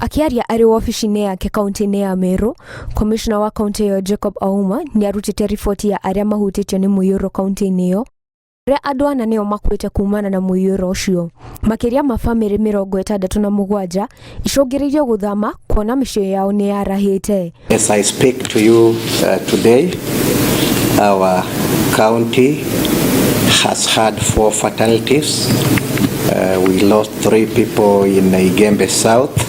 Akĩaria arĩ wabici-inĩ yake kaunti-inĩ ya Meru, komishona wa kaunti ĩyo Jacob Auma nĩ arutĩte riboti ya arĩa mahutĩtio nĩ mũiyũro kaunti-inĩ ĩyo, ũrĩa andũ ana nĩo makuĩte kumana na mũiyũro ũcio. Makĩria ma famĩlĩ 67 icũngĩrĩirio gũthama kuona mĩciĩ yao nĩ yarahĩte. As I speak to you today, our county has had four fatalities. We lost three people in Igembe South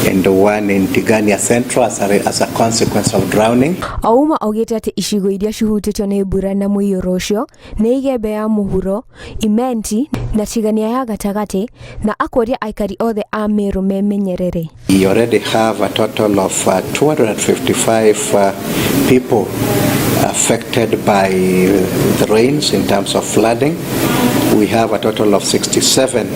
and one in Tigania Central as a consequence of drowning. Auma augĩte atĩ icigo iria cihutĩtio nĩ mbura na mũiyũro ũcio nĩ Igembe ya mũhuro, Imenti na Tigania ya gatagatĩ, na akoria aikari othe a Meru memenyerere. We already have a total of 255 people affected by the rains in terms of flooding. We have a total of 67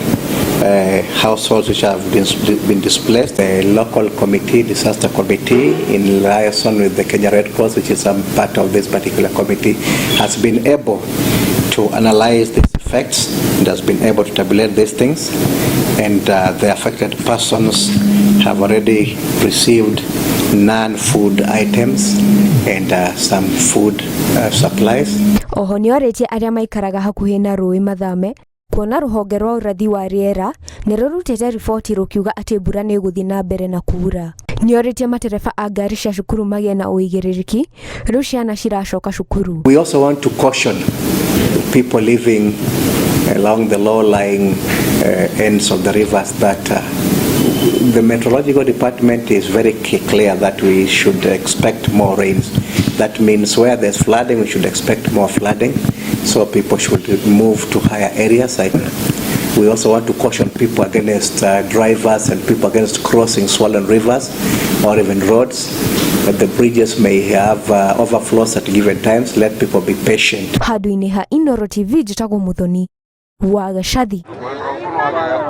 households which have been displaced. The local committee, disaster committee, in liaison with the Kenya Red Cross, which is some part of this particular committee, has been able to analyze these effects and has been able to tabulate these things. And the affected persons have already received non-food items and some food supplies. Oho nĩ orĩtie arĩa maikaraga hakuhĩ na rũĩ mathame, kuona rũhonge rwa ũrathi wa rĩera nĩ rũrutĩte riboti rũkiuga atĩ mbura nĩ ĩgũthiĩ na mbere na kuura. Nĩ orĩtie matereba a ngari cia cukuru magĩe na ũigĩrĩrĩki rĩu ciana ciracoka cukuru. We also want to caution people living along the low-lying ends of the rivers that the meteorological department is very clear that we should expect more rains. That means where there's flooding, we should expect more flooding. So people should move to higher areas. We also want to caution people against drivers and people against crossing swollen rivers or even roads. That the bridges may have overflows at given times. Let people be patient. Handũ-inĩ ha Inoro TV, njĩtagwo Muthoni wa Gacathi.